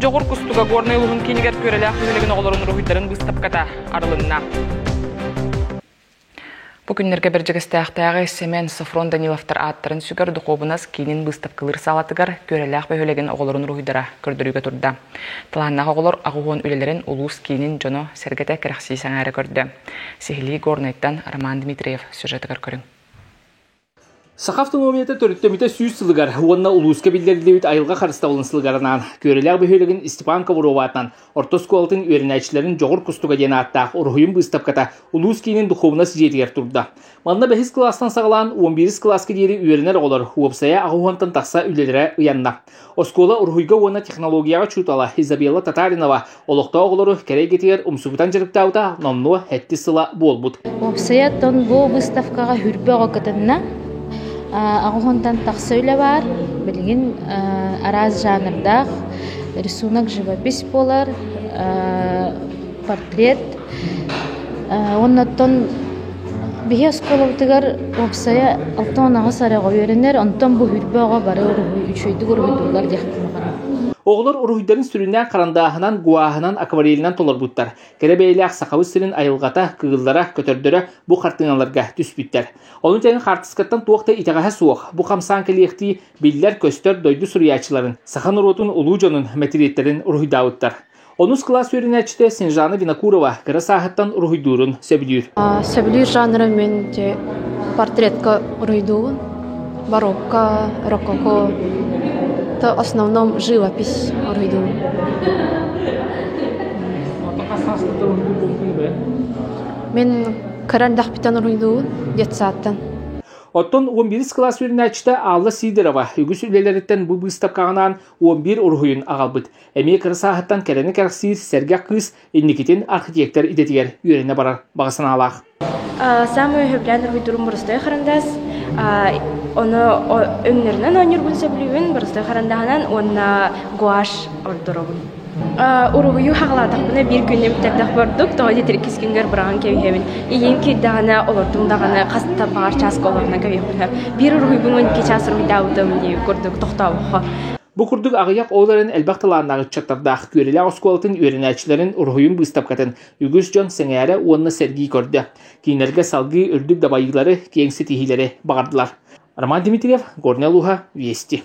Дьоҕур кустуга Горнай улууһун киинигэр Күөрэлээх бөһүөлэгин оҕолорун уруһуйдарын быыстапката арылынна. Бу күннэргэ Бэрдьигэстээхтээҕи Сэмэн, Софрон Даниловтар ааттарын сүгэр духуобунас киинин быыстапкалыыр саалатыгар Күөрэлээх бөһүөлэгин оҕолорун уруһуйдара көрдөрүүгэ турда. Талааннаах оҕолор аҕыс үлэлэрин улуус киинин дьоно-сэргэтэ кэрэхсии сэҥээрэ көрдө. Сиһилии Горнайтан Роман Дмитриев сюжетыгар көрүҥ. Саха автономията төрүттэммитэ 100 сылыгар уонна улууска биллэриллибит айылҕа харыстабылын сылыгар анаан Күөрэлээх бөһүөлэгин Степан Ковров аатынан орто оскуолатын үөрэнээччилэрин Дьоҕур кустуга диэн ааттаах уруһуйун быыстапката улуус киинин духуобунас дьиэтигэр турда. Манна бэһис кылаастан саҕалаан 11 кылааска диэри үөрэнэр оҕолор уопсайа аҕыс уонтан тахса үлэлэрэ ыйанна. Оскуола уруһуйга уонна технологияҕа учуутала Изабелла Татаринова олохтоох оҕолору кэрэ эйгэтигэр умсугутан дьарыктаабыта номнуо сэттис сыла буолбут. Уопсайа оттон бу выставкаҕа хүрбэ оҕо кытынна. Аҕыс тахса үлэ баар. Билигин араас жанрдаах рисунок, живопись буолар, портрет. Уонна оттон биһи оскуолабытыгар уопсайа 68 эрэ оҕо үөрэнэр, онтон бу хүрбэ оҕо бары уруһуй үчүгэйдик уруһуйдууллар диэхпин баҕарабын. Оҕолор уруһуйдарын сүрүннээн харандааһынан, гуаһынан, акварелинэн толорбуттар. Кэрэ бэйэлээх Сахабыт сирин айылҕата, кыыллара, көтөрдөрө бу хартыыналарга түспүттэр. Ону тэҥэ хаартыскаттан туох да итэҕэһэ суох, бу хамсаан кэлиэхтии биллэр-көстөр дойду суруйааччыларын, саха норуотун улуу дьонун мэтириэттэрин уруһуйдаабыттар. Онус кылаас үөрэнээччитэ Снежана Винокурова кыра сааһыттан уруһуйдуурун сөбүлүүр. Сөбүлүүр жанрым мин портретка уруһуйдуубун. Барокко, рококо, то основном живопись уруһуйдуубун. Мин кыра эрдэхпиттэн уруһуйдуубун, детсадтан. Оттон 11 кылаас үөрэнээччитэ Алла Сидорова үгүс үлэлэриттэн бу быыстапкаҕа 11 уруһуйун аҕалбыт. Эмиэ кыра сааһыттан кэрэни кэрэхсиир сэргэх кыыс инникитин архитектор идэтигэр үөрэнэ барар баҕа санаалаах. Саамай сөбүлээн уруһуйдуурум боростуой харандаас. Ону өҥнөрүнэн оонньуурбун сөбүлүүбүн, боростуой харандааһынан уонна гуашь ордоробун. Уруһуйу хаҕалаатахпына биир күнүм бүтэрдэх бурдук, тоҕо диэтэр иккис күнгэр быраҕан кэбиһэбин. Ийэм киирдэҕинэ олордум даҕаны хас да баҕар чааска олорунан кэбиһиэхпин сөп. Биир уруһуйбун 12 чаас уруһуйдаабытым дии курдук тохтообоххо. Бу курдук аҕыйах ол эрэн элбэх талааннаах ыччаттардаах Күөрэлээх оскуолатын үөрэнээччилэрин уруһуйун быыстапкатын үгүс дьон сэҥээрэ уонна сэргии көрдө. Кинилэргэ салгыы үрдүк дабайыылары, киэҥ ситиһиилэри баҕардылар. Роман Дмитриев, Горнай улууһа, Вести.